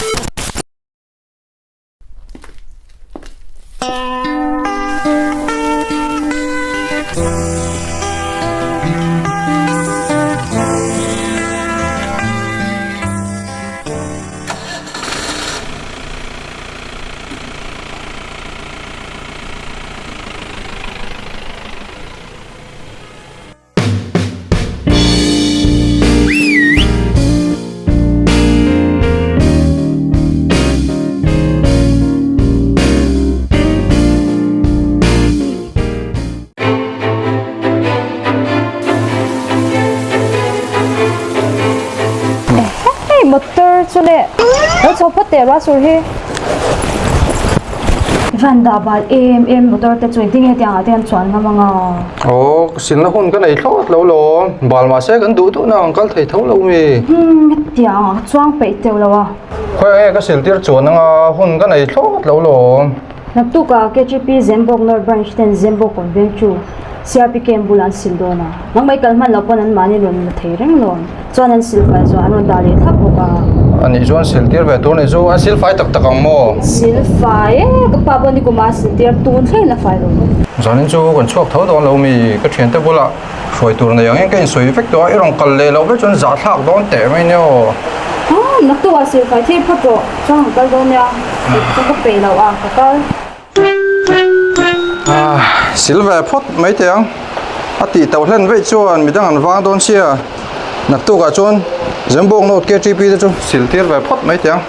Hei motor chu le lo chho phawt teh ruah sur hi. Van dah bal em em motor te chu engtin nge tiang ah te an chuan ngam anga. Aw ka silna hun ka nei thlawt lo lawm bal mahse kan duh duh na ang kal thei tho lo mi. Umm hetiang ah ka chuang peih teuh lo a. Khawi nge ka sil tir chuan anga hun ka nei thlawt lo lawm. Naktuk ah KGP Zembawk North Branch ten Zembawk awm veng chu CRP camp bulah an sil dawn a. Nangmah i kal hman loh pawn an mahni rawn la thei reng lawm. Chuan an silfai zawh an rawn dah leh thlap bawk a. A nih chuan sil tir ve tur a nih chu. An silfai tak tak ang maw? Silfai e, ka pa pawh nikuma a sil tir tun thleng in a fai lo. Zanin chu kan chhuak tho dawn lo mi, ka thiante bulah hruai tur nei angin ka insawi vek tawh a, i rawn kal leh loh vek chuan zahthlak dawn teh mai nia aw. Aw, naktuk ah silfai thil phawt rawh, chuan kan kal dawn nia, chuan ka peih loh a, ka kal. Sil ve phawt mai teh ang. A tih tauh hlen veih chuan midang an vang dawn sia. Naktukah chuan Zembawk Note KTP te chu sil tir ve phawt mai teh ang.